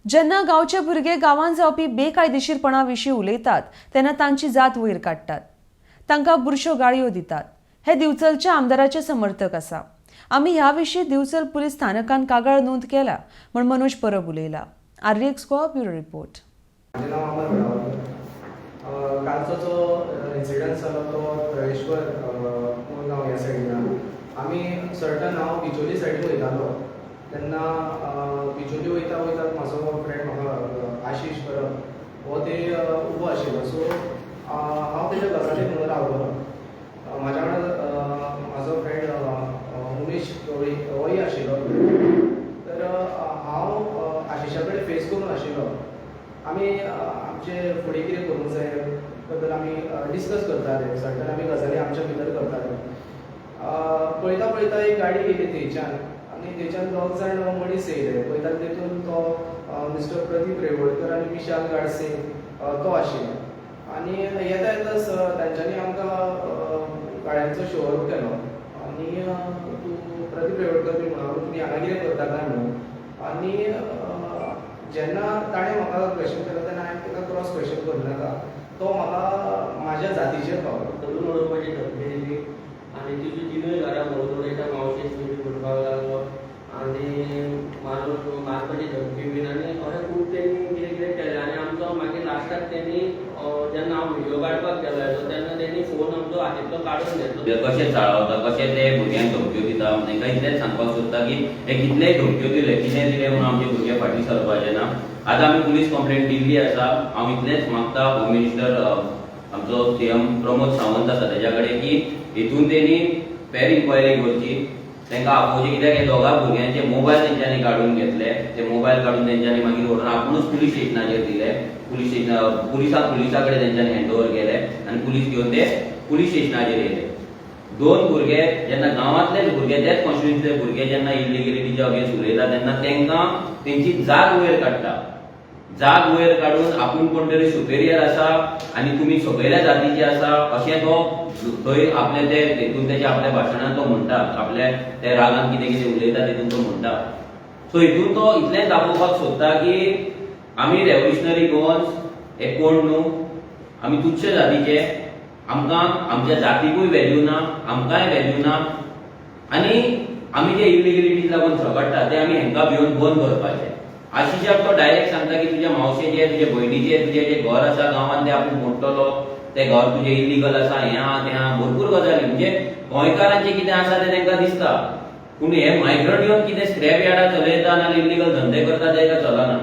जेन्ना गांवचे भुरगे गांवांत जावपी बेकायदेशीरपणा विशीं उलयतात तेन्ना तांची जात वयर काडटात, तांकां बुरश्यो गाळयो दितात. हे दिवचलच्या आमदाराचे समर्थक आसा. आमी ह्या विशीं दिवचल पुलीस स्थानकान कागाळ नोंद केल्या म्हूण मनोज परब उलयला. RDX Goa, bureau report. म्हजें नांव अमर वेळावकर. कालचो जो इन्सिडंट जालो तो तळेश्वर मुरगांव ह्या सायडीन. आमी सर्टन हांव बिचोली सायडीन वयतालो तेन्ना बिचोली वयता वयता म्हजो फ्रेंड म्हाका आशिश परब हो ते उबो आशिल्लो. सो हांव तेज्या गजालीक म्हणून रावलो. म्हाज्या वांगडा म्हाजो फ्रेंड उमेश गवळी होय आशिल्लो. तर हांव आशिशा कडेन फेस करून आशिल्लो. आमी आमचे फुडें कितें करूंक जाय बद्दल आमी डिस्कस करताले. सर्टन आमी गजाली आमच्या भितर करताले. पळयता पळयता एक गाडी येयली थंयच्यान आनी थंयच्यान दोग जाण मनीस येयले. पळयता तेतून तो मिस्टर प्रदीप रेवडकर आनी विशाल गाडसे तो आशिल्लो. आनी येता येताच तांच्यांनी आमकां गाडयांचो शोवर केलो आनी तूं प्रदीप रेवडकर बी म्हणून, तुमी हांगा कितें करता काय म्हणून. आनी जेन्ना ताणें म्हाका क्वेश्चन केलो तेन्ना हांवें ताका क्रॉस क्वेश्चन करूं नाका, तो म्हाका म्हाज्या जातीचेर पावलो. करून उडोवपाची धमकी दिली आनी तिजी तिनूय घरां भोंवन उडयता, मावशेक बी म्हणपाक लागलो आनी मारून मारपाची धमकी बीन आनी अशें खूब तेणी कितें कितें केलें. आनी आमचो मागीर लास्टाक तेणी जेन्ना हांव व्हिडियो काडपाक गेलो तेन्ना तेणी फोन आमचो हातींतलो काडून घेतलो. ते कशें चाळवता, कशें ते भुरग्यांक धमक्यो दिता. तांकां इतलेंच सांगपाक सोदता की हे कितलेय धमक्यो दिले, कितें दिलें म्हणून आमचे भुरगे फाटीं सरपाचे ना. आतां आमी पुलीस कंप्लेंट दिल्ली आसा. हांव इतलेंच मागता होम मिनिस्टर आमचो सीएम प्रमोद सावंत आसा तेज्या कडेन की हितून तेणी फेर इन्क्वायरी करची, तांकां आपोवचें, कित्याक हे दोगां भुरग्यांचे मोबायल तेंच्यांनी काडून घेतले. ते मोबायल काडून तेंच्यांनी मागीर व्हरून आपुणूच पुलीस स्टेशनाचेर दिले. पुलीस स्टेशन पुलिसा कडेन तेंच्यांनी हँड ओवर केले आनी पुलीस घेवन ते पुलीस स्टेशनाचेर येयले. दोन भुरगे जेन्ना गांवांतलेच भुरगे, तेच कॉन्स्टिट्युन्सीतले भुरगे जेन्ना इलिगलिटीच्या अगेन्स्ट उलयता तेन्ना तांकां तेंची जात वयर काडटा. जात वयर काडून आपूण कोण तरी सुपेरियर आसा आनी तुमी सकयल्या जातीचे आसा अशें तो थंय आपले ते हेतून तेच्या आपल्या भाशणान तो म्हणटा. आपल्या त्या रागान कितें कितें उलयता तितून तो म्हणटा. सो हितून तो इतलेंच दाखोवपाक सोदता की आमी रेव्होल्युशनरी गोवन्स हे कोण न्हू, आमी तुच्छ जातीचे, आमकां आमच्या जातीकूय व्हॅल्यू ना, आमकांय व्हॅल्यू ना आनी आमी जे इलिगलिटीक लागून झगडटा ते आमी हेंकां भिवन बंद करपाचे. आशिशाक तो डायरेक्ट सांगता की तुज्या मावशेचे, तुज्या भयणीचे, तुजें जें घर आसा गांवांत तें आपूण मोडटलो, तें घर तुजें इलिगल आसा, हें आहा, तें आहा, भरपूर गजाली. म्हणजे गोंयकारांचें कितें आसा तें तांकां दिसता, पूण हे मायग्रंट येवन कितें स्क्रॅप यार्डां चलयता नाल्यार इलिगल धंदे करता ते चलना.